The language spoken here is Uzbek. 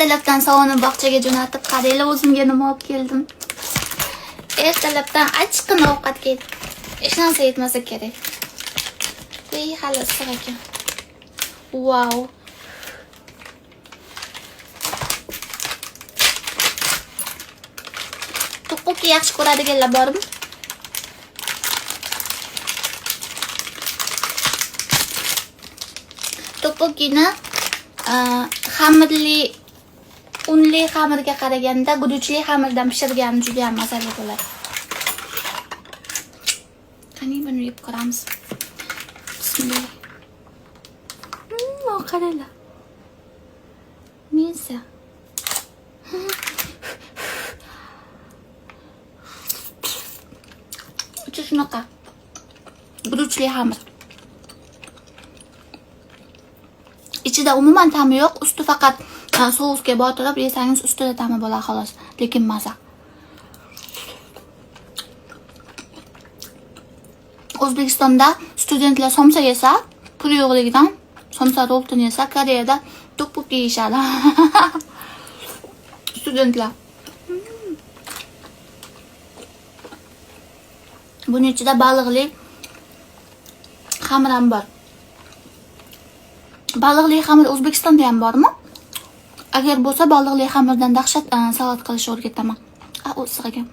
Ertalabdan Sovuni bog'chaga jo'natib, qaranglar, o'zimga nima olib keldim. Ertalabdan achchiqqina ovqatga hech narsa yetmasa kerak. Ey, hali issiq ekan. Vau. Tteokbokki yaxshi ko'radiganlar bormi? Tteokbokkini xamirli, unli xamirga qaraganda guruchli xamirdan pishirgan juda ham mazali bo'ladi. Qani, buni yeb ko'ramiz. Bismillah. Qaranglar. Мясо. Ichi shunaqa. Guruchli xamir. Ichida umuman ta'mi yo'q, usti faqat sousga botirib yesangiz ustida ta'mi bo'ladi xolos, lekin maza. O'zbekistonda studentlar somsa yesa, pul yo'qligidan somsa roltini yesa, Koreyada tteokbokki yeyishadi. Studentlar. Buning ichida baliqli xamir ham bor. Baliqli xamir O'zbekistonda ham bormi? Agar bo'lsa, baliqli xamirdan dahshat salat qilishni o'rgataman. A, u issiq ekan.